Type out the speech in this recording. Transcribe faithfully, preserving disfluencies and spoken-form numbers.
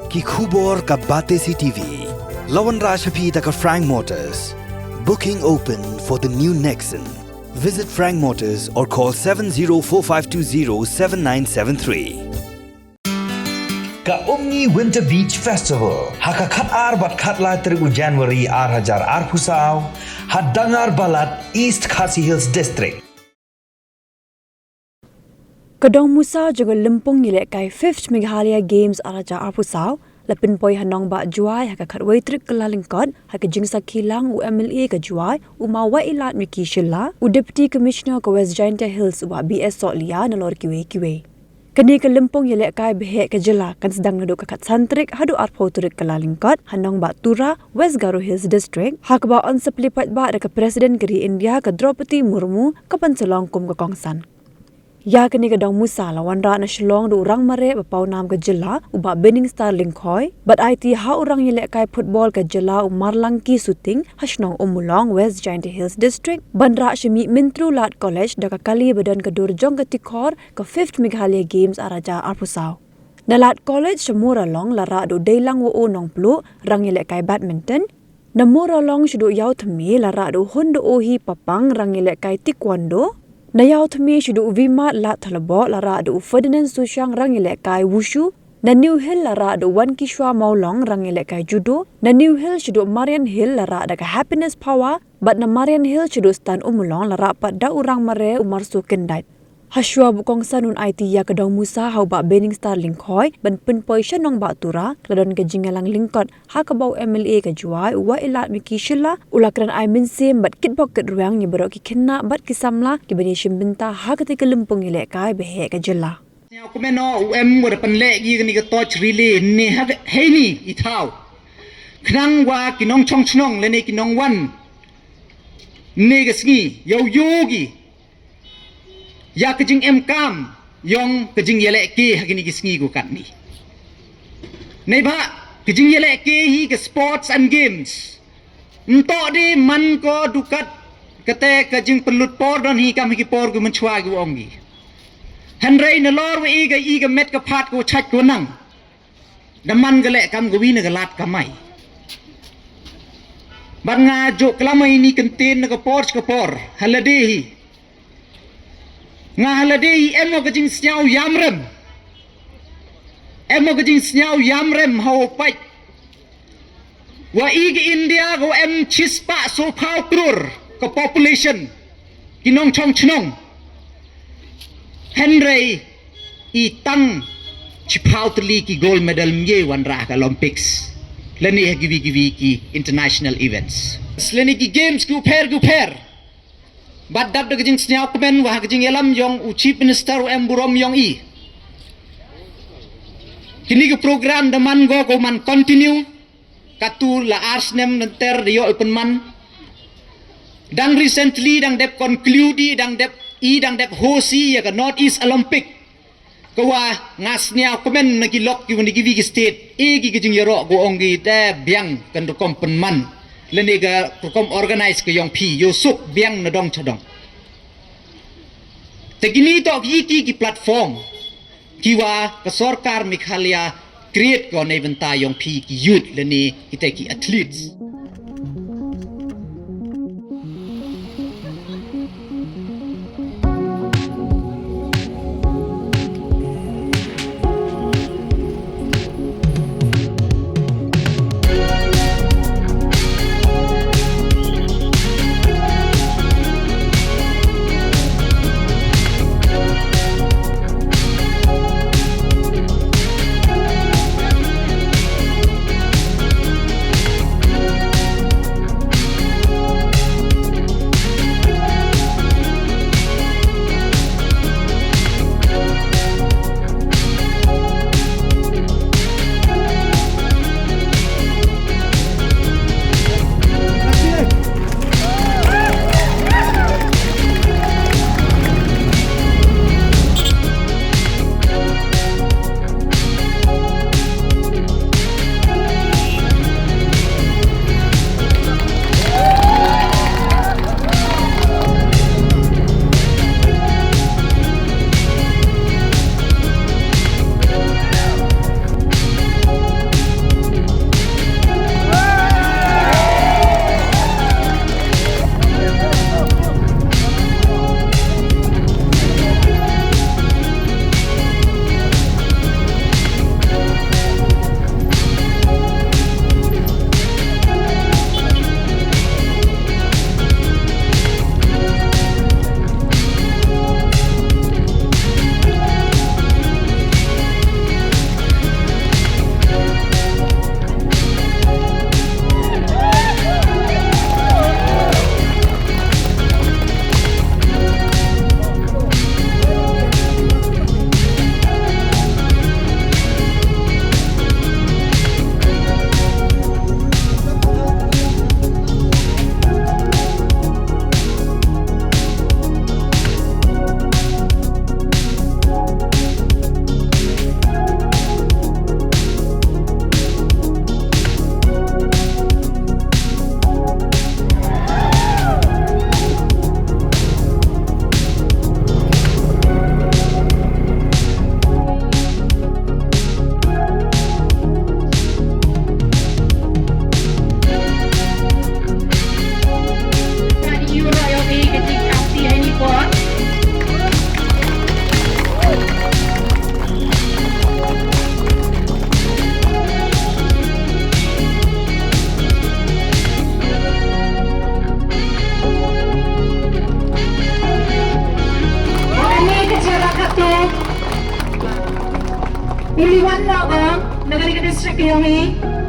Ki khubor ka Batesi T V. La wanrah sha phi da ka Frank Motors. Booking open for the new Nexon. Visit Frank Motors or call seven zero four five two zero seven nine seven three. Ka Umngi Winter Beach Festival ha ka khat ar bad khat lai tarik u January ar hajar arphew saw ha Dangar Balat, East Khasi Hills District. Ka dong musa jong ka lympung ïalehkai Fifth Meghalaya Games ar hajar arphew saw la pynpoi ha Nongbah Jowai ha ka khatwei tarik Kyllalyngkot ha ka jingsakhi lang u M L A ka Jowai u Mawailadmiki Shylla, u Deputy Commissioner ka West Jaintia Hills u Bah B S Sohliya nalor kiwei kiwei. Kane ka lympung ïalehkai bheh ka jylla kan sdang naduh ka khatsan tarik haduh arphew tarik Kyllalyngkot ha Nongbah Tura, West Garo Hills District, ha kaba yn sa plie paidbah da ka President ka ri India ka Droupadi Murmu kaban sa long kum ka kongsan. Ïa kane ka dong musa la wanrah na Shillong da u Rangmareh ba pawnam ka jylla u Bah Binningstar Lyngkhoi bad aiti ha u rang ïalehkai football ka jylla u Marlangki Suting ha shnong Ummulong, West Jaintia Hills District, ban rah sha Mihmyntdu Lad College da ka kali ba don ka dur jong ka Tikor ka Fifth Meghalaya Games ar hajar arphew saw. Na Lad College sha Mooralong la rah da u Deilang Wah-o Nongpluh, rang ïalehkai badminton. Na Mooralong shaduh Ïawthmieh la rah da u Hundaohi Papang, rang ïalehkai taekwondo. Na Ïawthmieh shaduh Vimat Ladthadlaboh la rah da u Ferdinand Sushang, rang ïalehkai wushu. Na New Hill la rah da u Wankishwa Mawlong, rang ïalehkai judo. Na New Hill shaduh Marian Hill la rah da ka Happiness Phawa. Bad na Marian Hill shaduh Stan Ummulong la rah pat da u Rangmareh u Marso Kyndait. Hashwa ba u kongsan un aiti ïa ka dong musa ha u Bah Binningstar Lyngkhoi ban pynpoi sha Nongbah Tura, la don ka jingïalang lyngkot ha kaba u M L A ka Jowai u Wailadmiki Shylla u la kren ai mynsiem bad kitbok kitrwiang ïa baroh ki khynnah bad ki samla kiban ïashim bynta ha katei ka lympung ïalehkai bheh ka jylla. Sngewkmen u em wa da pynleh ïa kane ka torch relay ne ha heini i thaw, khnang wa ki nongchong chnong lane ki nongwan ne ka sngi ïoh ïoh ki ïa ka jingemkam jong ka jingïalehke ha kine ki sngi ko katni. Neibhah ka jingïalehke hi ka sports and games, nto de man ko dukat kata ka jingpynlut por don hi kam hi ki por ki mynchwa ki ong ki. Hynrei nalor wa i ka i ka met ka phat ko chait ko nang. Da man ka leh kam ka wi na ka lad kamai. Bad nga jok klamai ni kyntin na ka por ka por halade hi. Nga halade hi em ka jingsngew ïamrem. Em ka jingsngew ïamrem ha u pait. Wa i ka India ko em chispah sophaw krur ka population ki nongchong chnong. Hynrei i tang chiphaw tylli ki gold medal mye wanrah ka Olympics lane ha kiwi kiwi ki international events. Lane ki games ki upher ki upher. Bad dap da ka jingsngew kmen wa ha ka jingïalam jong u Chief Minister u em burom jong i. Kini ki program da man go ko man continue. Katu la ar snem nter da ïoh i pynman. Dang recently dang dep conclude i dang dep i dang dep host i ïa ka North East Olympic. Ka wa nga sngewkmen na ki lok ki wan ki wi ki state. I ki ki jingïaroh ko ong ki te biang kan rukom pynman. Lane ka rukom organize ka jong phi ïoh suk biang na dong chadong. Te kini to ki ki ki platform ki wa ka sorkar Meghalaya create ko na bynta jong phi ki youth lane kita ki athletes. Phi wan noh ba na kane ka district ka jong ngi.